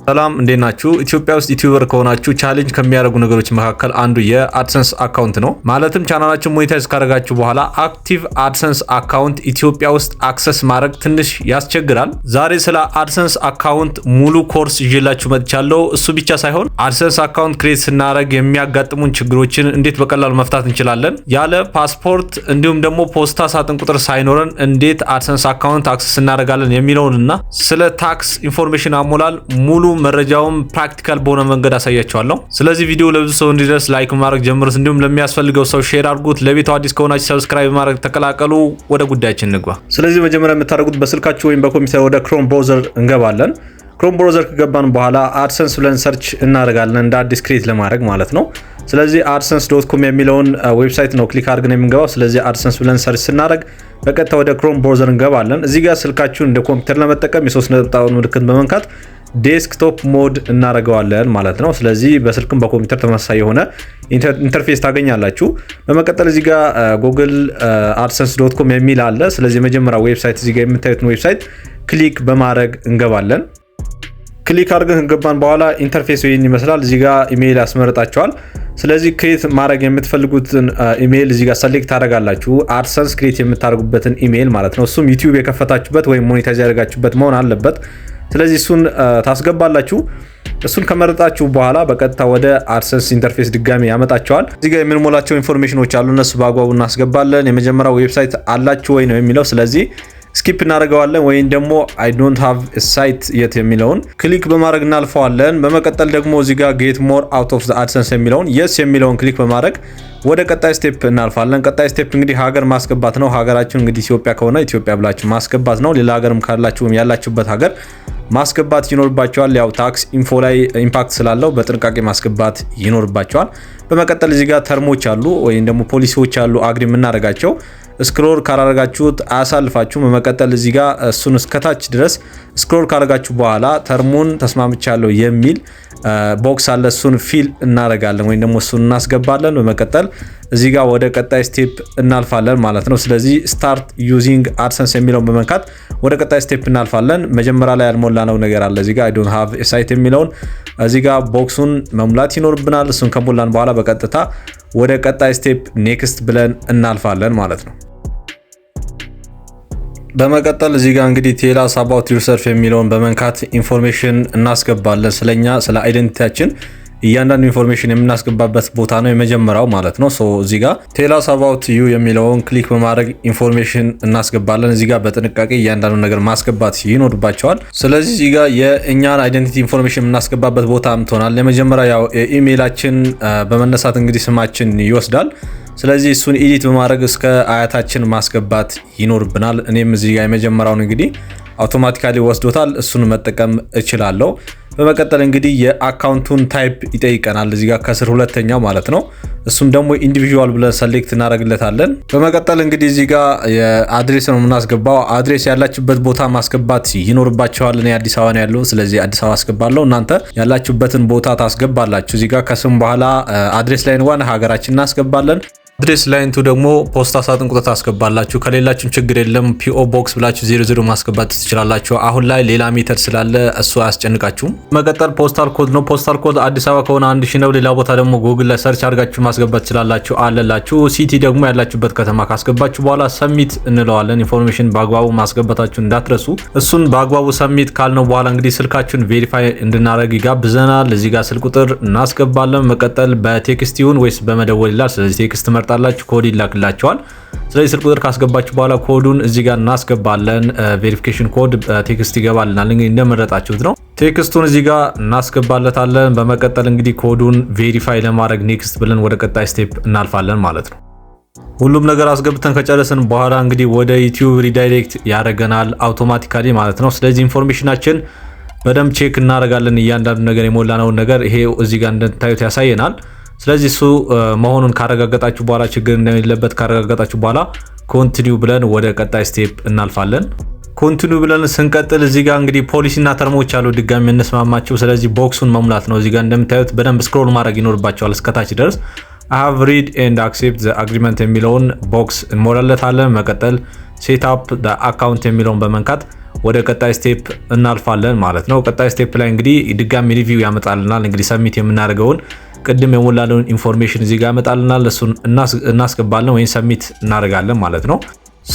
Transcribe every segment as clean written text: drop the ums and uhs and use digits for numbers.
ሰላም፣ እንዴት ናችሁ? ኢትዮጵያ ውስጥ YouTuber ከሆናችሁ challenge ከሚያደርጉ ነገሮች መካከል አንዱ የ AdSense account ነው። ማለትም ቻናላችሁን monetize ካደረጋችሁ በኋላ active AdSense account ኢትዮጵያ ውስጥ access ማድረግ ትንሽ ያስቸግራል። ዛሬ ስለ AdSense account ሙሉ ኮርስ ይዤላችሁ መጥቻለሁ። እሱ ብቻ ሳይሆን AdSense account create ስናደርግ የሚያጋጥሙን ችግሮችን እንዴት በቀላሉ መፍታት እንችላለን፣ ያለ ፓስፖርት እንዲሁም ደግሞ ፖስታ ሳጥን ቁጥር ሳይኖረን እንዴት AdSense account access እናደርጋለን የሚለውንና ስለ tax information አሞላል ሙሉ መረጃውን practical በሆነ መንገድ አሳያችኋለሁ። ስለዚህ ቪዲዮ ለብዙ ሰው እንዲደርስ like ማድረግ ጀምሩት፣ እንዲሁም ለሚያስፈልገው ሰው share አድርጉት። ለቤቱ አዲስ ከሆናችሁ subscribe ማድረግ ተቀላቀሉ። ወደ ጉዳያችን እንግባ። ስለዚህ መጀመሪያ የምታደርጉት በስልካችሁ ወይም በኮምፒውተር ወደ Chrome browser እንገባለን። Chrome browser ከገባን በኋላ AdSense ብለን search እናደርጋለን፣ እንደ አዲስ create ለማድረግ ማለት ነው። ስለዚህ AdSense.com የሚለውን website ነው click አድርገን የምንገባው። ስለዚህ AdSense ብለን search ስናደርግ በቀጥታ ወደ Chrome browser እንገባለን። እዚህ ጋር ስልካችሁን እንደ ኮምፒውተር ለመጠቀም የሶስት ነጠብጣቡን ምልክት በመንካት desktop mode እናደርገዋለን ማለት ነው። ስለዚህ በስልክም በኮምፒውተር ተመሳሳይ የሆነ interface ታገኛላችሁ። በመቀጠል እዚህ ጋር Google AdSense.com የሚል አለ። ስለዚህ የመጀመሪያ website እዚህ ጋር የምታዩትን website click በማድረግ እንገባለን። Click አድርገን ከገባን በኋላ interface ይህን ይመስላል። እዚህ ጋር ኢሜይል ያስመርጣችኋል። ስለዚህ create ማድረግ የምትፈልጉትን ኢሜይል እዚህ ጋር select ታደርጋላችሁ። AdSense create የምታደርጉበትን ኢሜይል ማለት ነው። እሱም YouTube የከፈታችሁበት ወይም monetize ያደረጋችሁበት መሆን አለበት። ስለዚህ እሱን ታስገባላችሁ። እሱን ከመረጣችሁ በኋላ በቀጥታ ወደ AdSense interface ድጋሚ ያመጣችኋል። እዚህ ጋር የምንሞላቸው information ኖች አሉ። እነሱ በአግባቡ እናስገባለን። የመጀመሪያው website አላችሁ ወይ ነው የሚለው። ስለዚህ skip እናደርገዋለን ወይም ደግሞ "I don't have site yet" የሚለውን click በማድረግ እናልፈዋለን። በመቀጠል ደግሞ እዚህ ጋር "Get more out of AdSense" የሚለውን yes የሚለውን click በማድረግ ወደ ቀጣይ step እናልፋለን። ቀጣይ step እንግዲህ ሀገር ማስገባት ነው። ሀገራችሁ እንግዲህ ኢትዮጵያ ከሆነ ኢትዮጵያ ብላችሁ ማስገባት ነው። ሌላ ሀገርም ካላችሁ ያላችሁበት ሀገር ማስገባት ይኖርባችኋል። ያው tax info ላይ impact ስላለው በጥንቃቄ ማስገባት ይኖርባችኋል። በመቀጠል እዚህ ጋር term ኦች አሉ ወይም ደግሞ ፖሊሲዎች አሉ agree የምናደርጋቸው፣ scroll ካላረጋችሁት አያሳልፋችሁም። በመቀጠል እዚህ ጋር እሱን እስከታች ድረስ scroll ካረጋችሁ በኋላ term ኡን ተስማምቻለሁ የሚል box አለ። እሱን fill እናደርጋለን ወይም ደግሞ እሱን እናስገባለን። በመቀጠል እዚህ ጋር ወደ ቀጣይ step እናልፋለን ማለት ነው። ስለዚህ "Start using AdSense" የሚለውን በመንካት ወደ ቀጣይ step እናልፋለን። መጀመሪያ ላይ ያልሞላነው ነገር አለ። እዚህ ጋር "I don't have site" የሚለውን እዚህ ጋር box ኡን መሙላት ይኖርብናል። እሱን ከሞላን በኋላ በቀጥታ ወደ ቀጣይ step next ብለን እናልፋለን ማለት ነው። በመቀጠል እዚህ ጋር እንግዲህ "Tell us about yourself" የሚለውን በመንካት information እናስገባለን። ስለኛ ስለ identity ያችን እያንዳንዱ information የምናስገባበት ቦታ ነው የመጀመሪያው ማለት ነው። So እዚህ ጋር "Tell us about you" የሚለውን click በማድረግ information እናስገባለን። እዚህ ጋር በጥንቃቄ እያንዳንዱ ነገር ማስገባት ይኖርባችኋል። ስለዚህ እዚህ ጋር የእኛን identity information የምናስገባበት ቦታ አምጥቶናል። የመጀመሪያ ያው የኢሜይላችን በመነሳት እንግዲህ ስማችን ይወስዳል። ስለዚህ እሱን edit በማድረግ እስከ አያታችን ማስገባት ይኖርብናል። እኔም እዚህ ጋር የመጀመሪያውን እንግዲህ automatically ወስዶታል። እሱን መጠቀም እችላለሁ። በመቀጠል እንግዲህ የ account ኡን type ይጠይቀናል እዚህ ጋር ከስር ሁለተኛው ማለት ነው። እሱም ደግሞ individual ብለን select እናደርግለታለን። በመቀጠል እንግዲህ እዚህ ጋር የ address ነው የምናስገባው። Address ያላችሁበት ቦታ ማስገባት ይኖርባችኋል። እኔ አዲስ አበባ ነው ያለሁት፣ ስለዚህ አዲስ አበባ አስገባለሁ። እናንተ ያላችሁበትን ቦታ ታስገባላችሁ። እዚህ ጋር ከስም በኋላ address line one ሀገራችን እናስገባለን። Address line two ደግሞ ፖስታ ሳጥን ቁጥር ታስገባላችሁ። ከሌላችሁም ችግር የለም፣ P.O. Box ብላችሁ 00 ማስገባት ትችላላችሁ። አሁን ላይ ሌላ method ስላለ እሱ አያስጨንቃችሁም። መቀጠል postal code ነው። Postal code አዲስ አበባ ከሆነ 1000 ነው። ሌላ ቦታ ደግሞ ጉግል ላይ search አድርጋችሁ ማስገባት ትችላላችሁ አለላችሁ። City ደግሞ ያላችሁበት ከተማ ካስገባችሁ በኋላ submit እንለዋለን። Information በአግባቡ ማስገባታችሁን እንዳትረሱ። እሱን በአግባቡ submit ካልነው በኋላ እንግዲህ ስልካችሁን verify እንድናደርግ ይጋብዘናል። እዚህ ጋር ስልክ ቁጥር እናስገባለን። መቀጠል በ text ይሁን ወይስ በመደወል ይላል። ስለዚህ text ትመርጣላችሁ፣ ኮድ ይላክላችኋል። ስለዚህ ስልክ ቁጥር ካስገባችሁ በኋላ ኮዱን እዚህ ጋር እናስገባለን። Verification code text ይገባልናል። እንግዲህ እንደመረጣችሁት ነው። Text ኡን እዚህ ጋር እናስገባለታለን። በመቀጠል እንግዲህ ኮዱን verify ለማድረግ next ብለን ወደ ቀጣይ step እናልፋለን ማለት ነው። ሁሉም ነገር አስገብተን ከጨረስን በኋላ እንግዲህ ወደ YouTube redirect ያደርገናል automatically ማለት ነው። ስለዚህ information ኣችን በደንብ check እናደርጋለን። እያንዳንዱ ነገር የሞላነውን ነገር ይሄ እዚህ ጋር እንደምታዩት ያሳየናል። ስለዚህ እሱ መሆኑን ካረጋገጣችሁ በኋላ፣ ችግር እንደሌለበት ካረጋገጣችሁ በኋላ continue ብለን ወደ ቀጣይ step እናልፋለን። Continue ብለን ስንቀጥል እዚህ ጋር እንግዲህ ፖሊሲና term ኦች አሉ ድጋሚ የምንስማማቸው። ስለዚህ box ኡን መሙላት ነው። እዚህ ጋር እንደምታዩት በደንብ scroll ማድረግ ይኖርባችኋል እስከታች ድረስ። "I have read and accept the agreement" የሚለውን box እንሞላለታለን። መቀጠል "Set up account" የሚለውን በመንካት ወደ ቀጣይ step እናልፋለን ማለት ነው። ቀጣይ step ላይ እንግዲህ ድጋሚ review ያመጣልናል። እንግዲህ submit የምናደርገውን ቅድም የሞላነውን information እዚህ ጋር ያመጣልናል። እሱን እናስገባለን ወይም submit እናደርጋለን ማለት ነው።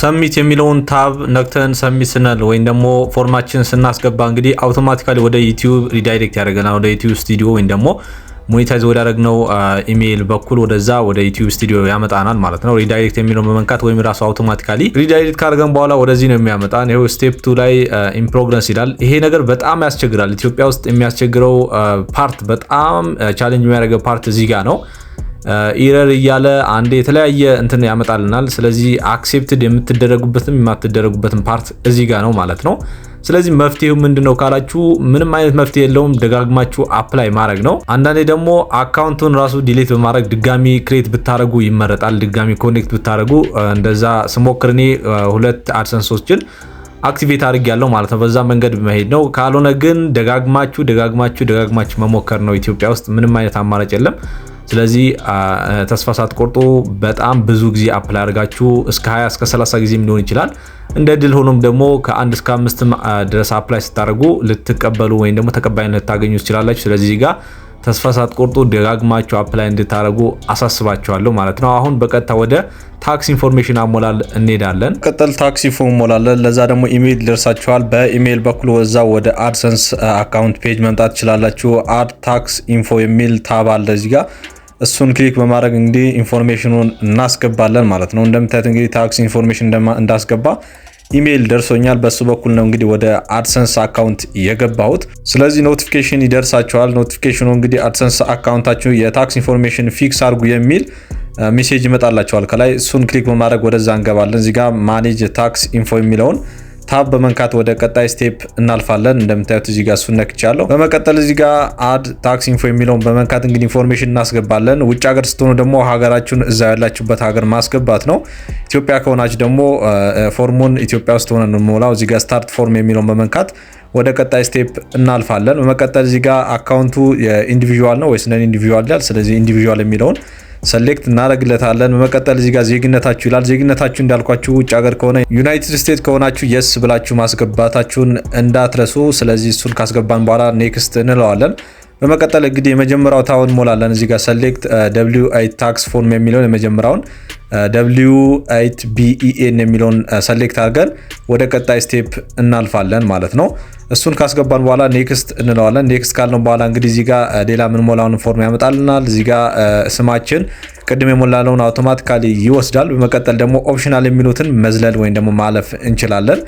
Submit የሚለውን tab ነክተን submit ስንል ወይም ደግሞ form ኣችን ስናስገባ እንግዲህ automatically ወደ YouTube redirect ያደርገናል። ወደ YouTube Studio ወይም ደግሞ monetize ወዳደረግነው ኢሜይል በኩል ወደዛ ወደ YouTube Studio ያመጣናል ማለት ነው። Redirect የሚለውን በመንካት ወይም ራሱ automatically redirect ካደረገን በኋላ ወደዚህ ነው የሚያመጣን። ይኸው step 2 ላይ in progress ይላል። ይሄ ነገር በጣም ያስቸግራል። ኢትዮጵያ ውስጥ የሚያስቸግረው part፣ በጣም challenge የሚያደርገው part እዚህ ጋር ነው። Error እያለ አንዴ የተለያየ እንትን ያመጣልናል። ስለዚህ accepted የምትደረጉበትም የማትደረጉበትም part እዚህ ጋር ነው ማለት ነው። ስለዚህ መፍትሄው ምንድነው ካላችሁ ምንም አይነት መፍትሄ የለውም። ደጋግማችሁ apply ማድረግ ነው። አንዳንዴ ደግሞ account ኡን ራሱ delete በማድረግ ድጋሚ create ብታደረጉ ይመረጣል። ድጋሚ connect ብታደረጉ፣ እንደዛ ስሞክር እኔ ሁለት AdSense ኦችን activate አድርጌያለሁ ማለት ነው። በዛ መንገድ መሄድ ነው። ካልሆነ ግን ደጋግማችሁ ደጋግማችሁ ደጋግማችሁ መሞከር ነው። ኢትዮጵያ ውስጥ ምንም አይነት አማራጭ የለም። ስለዚህ ተስፋ ሳትቆርጡ በጣም ብዙ ጊዜ apply አድርጋችሁ እስከ 20 እስከ 30 ጊዜም ሊሆን ይችላል። እንደ እድል ሆኖም ደግሞ ከአንድ እስከ አምስት ድረስ apply ስታደርጉ ልትቀበሉ ወይም ደግሞ ተቀባይነት ልታገኙ ትችላላችሁ። ስለዚህ እዚህ ጋር ተስፋ ሳትቆርጡ ደጋግማችሁ apply እንድታደርጉ አሳስባችኋለሁ ማለት ነው። አሁን በቀጥታ ወደ tax information አሞላል እንሄዳለን። ቀጥል tax info እንሞላለን። ለዛ ደግሞ ኢሜይል ይደርሳችኋል። በኢሜይል በኩል ወዛ ወደ AdSense account page መምጣት ትችላላችሁ። Add tax info የሚል tab አለ እዚህ ጋር። እሱን click በማድረግ እንግዲህ information ኑን እናስገባለን ማለት ነው። እንደምታዩት እንግዲህ tax information እንዳስገባ ኢሜይል ደርሶኛል። በሱ በኩል ነው እንግዲህ ወደ AdSense account የገባሁት። ስለዚህ notification ይደርሳችኋል። Notification ኑ እንግዲህ AdSense account ኣችሁ የ tax information fix አድርጉ የሚል message ይመጣላችኋል ከላይ። እሱን click በማድረግ ወደዛ እንገባለን። እዚህ ጋር manage tax info የሚለውን tab በመንካት ወደ ቀጣይ step እናልፋለን። እንደምታዩት እዚህ ጋር እሱን ነክቻለሁ። በመቀጠል እዚህ ጋር add tax info የሚለውን በመንካት እንግዲህ information እናስገባለን። ውጭ ሀገር ስትሆኑ ደግሞ ሀገራችሁን እዛ ያላችሁበት ሀገር ማስገባት ነው። ኢትዮጵያ ከሆናችሁ ደግሞ form ኡን ኢትዮጵያ ውስጥ ሆነን እንሞላው። እዚህ ጋር start form የሚለውን በመንካት ወደ ቀጣይ step እናልፋለን። በመቀጠል እዚህ ጋር account ኡ የ individual ነው ወይስ non individual ይላል። ስለዚህ individual የሚለውን select እናደርግለታለን። በመቀጠል እዚህ ጋር ዜግነታችሁ ይላል። ዜግነታችሁ እንዳልኳችሁ ውጭ ሀገር ከሆነ፣ United States ከሆናችሁ yes ብላችሁ ማስገባታችሁን እንዳትረሱ። ስለዚህ እሱን ካስገባን በኋላ next እንለዋለን። በመቀጠል እንግዲህ የመጀመሪያው tab እንሞላለን። እዚህ ጋር select W-8 tax form የሚለውን፣ የመጀመሪያውን W-8BEN የሚለውን select አድርገን ወደ ቀጣይ step እናልፋለን ማለት ነው። እሱን ካስገባን በኋላ next እንለዋለን። Next ካልነው በኋላ እንግዲህ እዚህ ጋር ሌላ የምንሞላውን form ያመጣልናል። እዚህ ጋር ስማችን ቅድም የሞላነውን automatically ይወስዳል። በመቀጠል ደግሞ optional የሚሉትን መዝለል ወይም ደግሞ ማለፍ እንችላለን።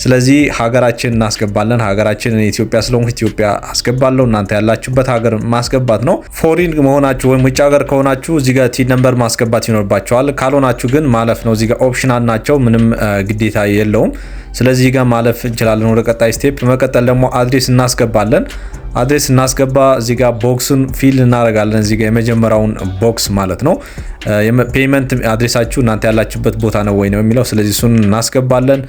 ስለዚህ ሀገራችን እናስገባለን። ሀገራችን ኢትዮጵያ ስለሆንኩ ኢትዮጵያ አስገባለሁ። እናንተ ያላችሁበት ሀገር ማስገባት ነው። Foreign መሆናችሁ ወይም ውጭ ሀገር ከሆናችሁ እዚህ ጋር TIN number ማስገባት ይኖርባችኋል። ካልሆናችሁ ግን ማለፍ ነው። እዚህ ጋር optional ናቸው፣ ምንም ግዴታ የለውም። ስለዚህ ጋር ማለፍ እንችላለን ወደ ቀጣይ step። በመቀጠል ደግሞ address እናስገባለን። Address እናስገባ፣ እዚህ ጋር box ኡን fill እናደርጋለን። እዚህ ጋር የመጀመሪያውን box ማለት ነው። Payment address ኣችሁ እናንተ ያላችሁበት ቦታ ነው ወይ ነው የሚለው። ስለዚህ እሱን እናስገባለን።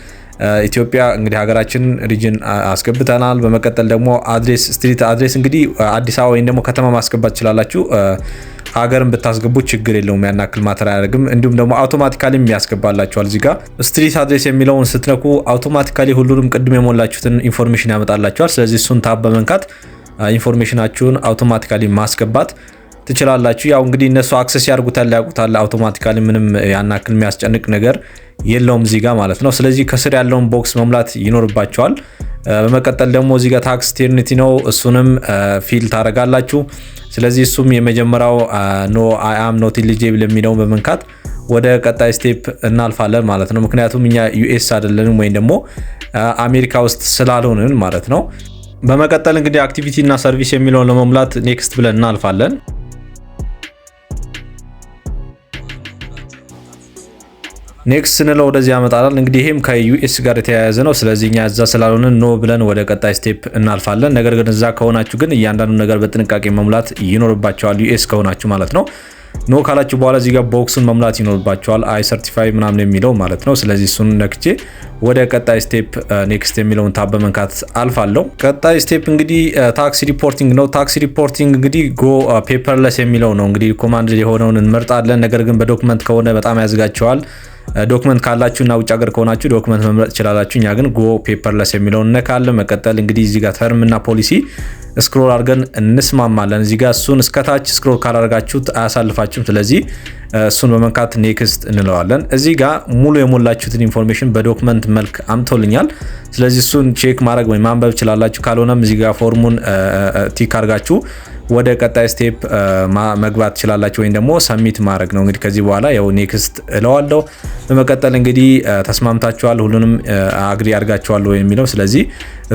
ኢትዮጵያ እንግዲህ ሀገራችን region አስገብተናል። በመቀጠል ደግሞ address፣ street address እንግዲህ አዲስ አበባ ወይም ደግሞ ከተማ ማስገባት ትችላላችሁ። ሀገርን ብታስገቡ ችግር የለውም፣ ያን ያክል matter አያደርግም። እንዲሁም ደግሞ automatically ያስገባላችኋል። እዚህ ጋር street address የሚለውን ስትነኩ automatically ሁሉንም ቅድም የሞላችሁትን information ያመጣላችኋል። ስለዚህ እሱን tab በመንካት information ኣችሁን automatically ማስገባት ትችላላችሁ። ያው እንግዲህ እነሱ access ያርጉታል፣ ያውቁታል። Automatically ምንም ያን ያክል የሚያስጨንቅ ነገር የለውም እዚህ ጋር ማለት ነው። ስለዚህ ከስር ያለውን box መሙላት ይኖርባችኋል። በመቀጠል ደግሞ እዚህ ጋር tax tenant ነው፣ እሱንም fill ታደርጋላችሁ። ስለዚህ እሱም የመጀመሪያው no, I am not eligible የሚለውን በመንካት ወደ ቀጣይ step እናልፋለን ማለት ነው። ምክንያቱም እኛ US አይደለንም ወይም ደግሞ አሜሪካ ውስጥ ስላልሆንን ማለት ነው። በመቀጠል እንግዲህ activity እና service የሚለውን ለመሙላት next ብለን እናልፋለን። Next ስንለው ወደዚህ ያመጣናል። እንግዲህ ይሄም ከ US ጋር የተያያዘ ነው። ስለዚህ እኛ እዛ ስላልሆንን no ብለን ወደ ቀጣይ step እናልፋለን። ነገር ግን እዛ ከሆናችሁ ግን እያንዳንዱ ነገር በጥንቃቄ መሙላት ይኖርባችኋል። US ከሆናችሁ ማለት ነው። No ካላችሁ በኋላ እዚህ ጋር box ኡን መሙላት ይኖርባችኋል። I certify ምናምን የሚለው ማለት ነው። ስለዚህ እሱን ነክቼ ወደ ቀጣይ step next የሚለውን tab በመንካት አልፋለሁ። ቀጣይ step እንግዲህ tax reporting ነው። Tax reporting እንግዲህ go paperless የሚለው ነው። እንግዲህ recommend የሆነውን እንመርጣለን። ነገር ግን በ document ከሆነ በጣም ያዝጋችኋል። Document ካላችሁ እና ውጭ ሀገር ከሆናችሁ document መምረጥ ትችላላችሁ። እኛ ግን go paperless የሚለውን እነካለን። መቀጠል እንግዲህ እዚህ ጋር term እና policy scroll አድርገን እንስማማለን። እዚህ ጋር እሱን እስከታች scroll ካላደርጋችሁት አያሳልፋችሁም። ስለዚህ እሱን በመንካት next እንለዋለን። እዚህ ጋር ሙሉ የሞላችሁትን information በ document መልክ አምጥቶልኛል። ስለዚህ እሱን check ማድረግ ወይም ማንበብ ትችላላችሁ። ካልሆነም እዚህ ጋር form ኡን tick አድርጋችሁ ወደ ቀጣይ step መግባት ትችላላችሁ፣ ወይም ደግሞ submit ማድረግ ነው። እንግዲህ ከዚህ በኋላ ያው next እለዋለሁ። በመቀጠል እንግዲህ ተስማምታችኋል፣ ሁሉንም agree አድርጋችኋል ወይ የሚለው፣ ስለዚህ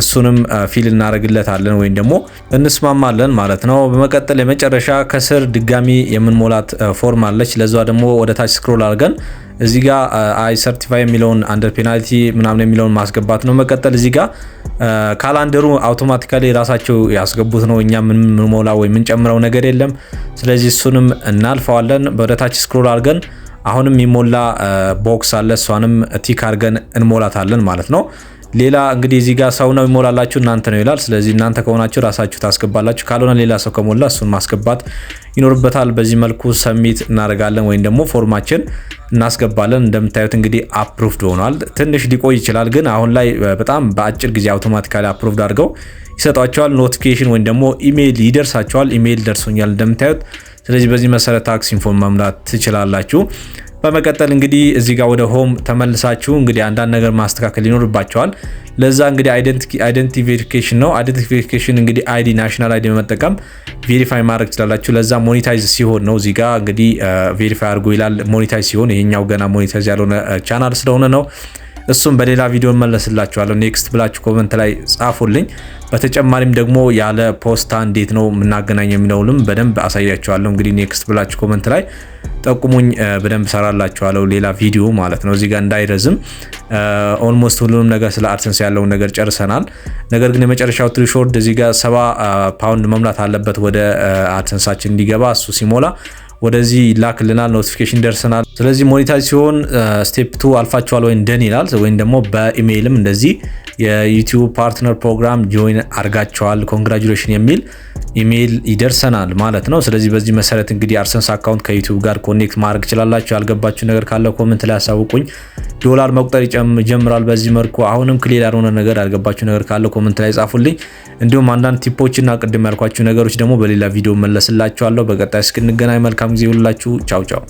እሱንም fill እናደርግለታለን ወይም ደግሞ እንስማማለን ማለት ነው። በመቀጠል የመጨረሻ ከስር ድጋሚ የምንሞላት form አለች። ለዛ ደግሞ ወደ ታች scroll አድርገን እዚህ ጋር I certify የሚለውን under penalty ምናምን የሚለውን ማስገባት ነው። መቀጠል እዚህ ጋር calendar ኡ automatically ራሳቸው ያስገቡት ነው። እኛ ምንሞላ ወይ የምንጨምረው ነገር የለም። ስለዚህ እሱንም እናልፈዋለን። ወደ ታች scroll አድርገን አሁንም የሚሞላ box አለ። እሷንም tick አድርገን እንሞላታለን ማለት ነው። ሌላ እንግዲህ እዚህ ጋር ሰው ነው ይሞላላችሁ እናንተ ነው ይላል። ስለዚህ እናንተ ከሆናችሁ ራሳችሁ ታስገባላችሁ፣ ካልሆነ ሌላ ሰው ከሞላ እሱን ማስገባት ይኖርበታል። በዚህ መልኩ submit እናደርጋለን ወይም ደግሞ form ኣችን እናስገባለን። እንደምታዩት እንግዲህ approved ሆኗል። ትንሽ ሊቆይ ይችላል፣ ግን አሁን ላይ በጣም በአጭር ጊዜ automatically approved አድርገው ይሰጧችኋል። Notification ወይም ደግሞ ኢሜይል ይደርሳችኋል። ኢሜይል ደርሶኛል እንደምታዩት። ስለዚህ በዚህ መሰረት tax info መሙላት ትችላላችሁ። በመቀጠል እንግዲህ እዚህ ጋር ወደ home ተመልሳችሁ እንግዲህ አንዳንድ ነገር ማስተካከል ይኖርባችኋል። ለዛ እንግዲህ identity verification ነው። Identity verification እንግዲህ ID፣ national ID በመጠቀም verify ማድረግ ትችላላችሁ። ለዛ monetize ሲሆን ነው፣ እዚህ ጋር እንግዲህ verify አድርጎ ይላል። Monetize ሲሆን፣ ይሄኛው ገና monetize ያልሆነ ቻናል ስለሆነ ነው። እሱም በሌላ ቪዲዮ እመለስላችኋለሁ። Next ብላችሁ comment ላይ ጻፉልኝ። በተጨማሪም ደግሞ ያለ ፖስታ እንዴት ነው የምናገናኘው የሚለውንም በደንብ አሳያችኋለሁ። እንግዲህ next ብላችሁ comment ላይ ጠቁሙኝ፣ በደንብ ሰራላችኋለሁ ሌላ ቪዲዮ ማለት ነው። እዚህ ጋር እንዳይረዝም almost ሁሉንም ነገር ስለ AdSense ያለውን ነገር ጨርሰናል። ነገር ግን የመጨረሻው threshold እዚህ ጋር 70 ፓውንድ መሙላት አለበት ወደ AdSense ኣችን እንዲገባ። እሱ ሲሞላ ወደዚህ ይላክልናል፣ notification ደርሰናል። ስለዚህ monetize ሲሆን step 2 አልፋችኋል ወይም done ይላል። ወይም ደግሞ በኢሜይልም እንደዚህ የ YouTube Partner Program join አድርጋችኋል congratulation የሚል ኢሜይል ይደርሰናል ማለት ነው። ስለዚህ በዚህ መሰረት እንግዲህ AdSense account ከ YouTube ጋር connect ማድረግ ትችላላችሁ። ያልገባችሁ ነገር ካለ comment ላይ አሳውቁኝ። ዶላር መቁጠር ይጀምራል በዚህ መልኩ። አሁንም clear ያልሆነ ነገር፣ ያልገባችሁ ነገር ካለ comment ላይ ጻፉልኝ። እንዲሁም አንዳንድ tip ኦችና ቅድም ያልኳችሁ ነገሮች ደግሞ በሌላ ቪዲዮ መለስላችኋለሁ። በቀጣይ እስክንገናኝ መልካም ጊዜ ይሁንላችሁ። ቻው ቻው።